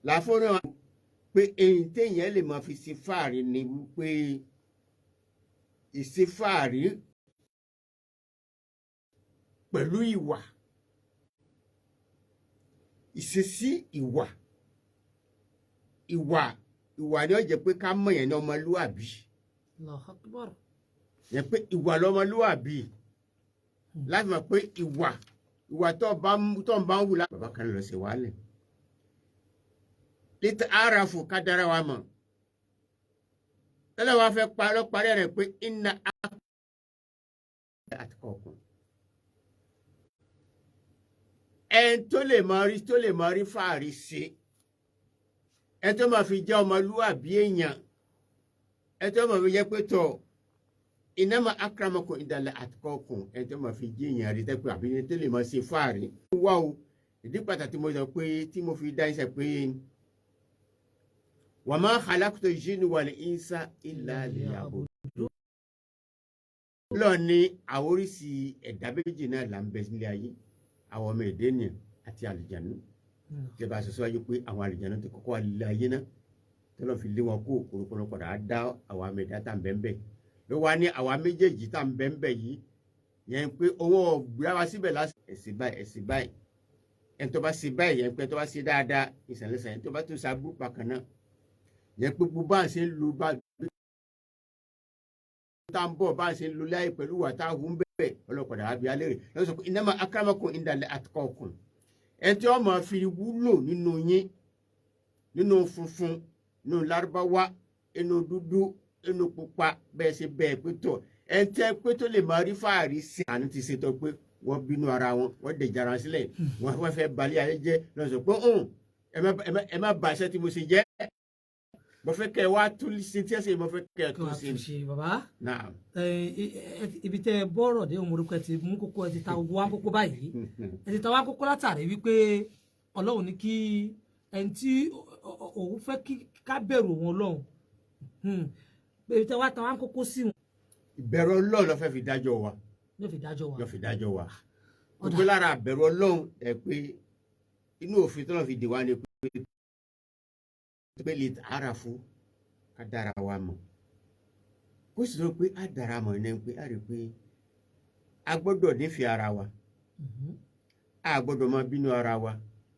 Láfọ́nà pé èyí téèyàn lè máa fi ṣe fáàrí ni wípé ìṣe fáàrí pẹ̀lú ìwà, ìṣesí, ìwà, ìwà, ìwà ni ó jẹ́ pé ká mọ̀ yẹn ní ọmọlúwàbí. Allahu Akbar. Yẹn pé ìwà lọmọlúwàbí, láti mọ̀ pé ìwà, ìwà tó ń bá ń wù lá. Bàbá kan lọ sí wàhálẹ̀ létí arafu ká dára wa mọ̀ tẹ́lẹ̀ wàá fẹ́ parọ́ parí rẹ̀ pé inna atqakum. Ẹn tó lè máa rí, tó lè máa rí fàárí sí, ẹn tó máa fi jẹ́ ọmọlúwàbí èèyàn, ẹn tó máa fi jẹ́ pé tọ̀ innama akramakum indala atqakum, ẹn tó máa fi jẹ́ èèyàn rí tẹ́pẹ́ àbí ẹn tó lè máa ṣe fàárí. Wá o, ìdí pàtàkì mo sọ pé tí mo fi dá iṣẹ́ pé wa ma khalaqtu jinna wal insa illa liya'budun. Lọ ní àwọn oríṣi ẹ̀dá méjì náà là ń bẹ nílé ayé, àwọn ọmọ èdè ènìyàn àti àlùjànnú. Tí a bá sọ síwájú pé àwọn àlùjànnú ti kọ́kọ́ wà nílé ayé náà, tí wọ́n fi lé wọn kó òkúrukúrú padà á dá àwọn àmì ẹ̀dá tá à ń bẹ́ ń bẹ́ ló wá ní àwa méjèèjì tá à ń bẹ́ ń bẹ́ yìí, yẹn pé owó ọ̀gbìn wa síbẹ̀ lásìkò. Ẹ̀sìn báyìí, ẹ̀sìn báyìí, ẹni tó bá ṣe báyìí, yẹn pé tó bá ṣe dáadáa ìsàlẹ̀sàn, ẹni tó bá tún ṣàbúrú bákan náà, yẹn pé gbogbo bá ń ṣe ń lu bá tá ń bọ̀, bá ń ṣe ń lu láyé pẹ̀lú wà tá a hù ń bẹ̀, ọlọ́pàá àbí alẹ́ rẹ̀ lọ́sọ̀ pé innama akramakum indallahi atqakum. Ẹni tí wọ́n máa fi wúlò nínú yín, nínú funfun, nínú lárúbáwá, nínú dúdú, nínú pupa, bẹ́ẹ̀ ṣe bẹ́ẹ̀ pé tọ̀ ẹni tẹ́ pé tó lè máa rí fáàrí sí. Àánú ti ṣètò pé wọ́n bínú ara wọn, wọ́n dẹ̀jà ara sílẹ̀, wọ́n fẹ́ balẹ̀ ayé jẹ́, lọ́sọ̀ pé ẹ má bà iṣẹ́ tí mo ṣe jẹ́, mo fẹ́ kẹ́ ẹ wá tún ṣe tí ẹ ṣe, mo fẹ́ kẹ́ ẹ kí tún wàá ṣe. tún ṣe, bàbá. Naam. Ibi tẹ bọ́rọ̀ dé òun, orúkọ ẹ ti mú kókó, ẹ ti ta gbogbo wa kókó báyìí, ẹ ti ta wá kókó látàrí wípé Ọlọ́run ní kí ẹni tí òun fẹ́ kí ká bẹ̀rù òun Ọlọ́run. Ibi tẹ wá ta wá kókó sí wọn. Ìbẹ̀rù Ọlọ́run ló fẹ́ fi dájọ́ wa. Yóò fi dájọ́ wa. Ló fi dájọ́ wa. Ọ̀dà. Gbogbo lára àbẹ̀rù Ọlọ́run ẹ pé inú òfin tó lọ́n fi dè wá ni pé lè ara fún ká dára wa mọ̀, kó sì sọ pé á dára mọ̀ ní pé á rí i pé a gbọ́dọ̀ nífẹ̀ẹ́ ara wa, a gbọ́dọ̀ máa bínú ara wa.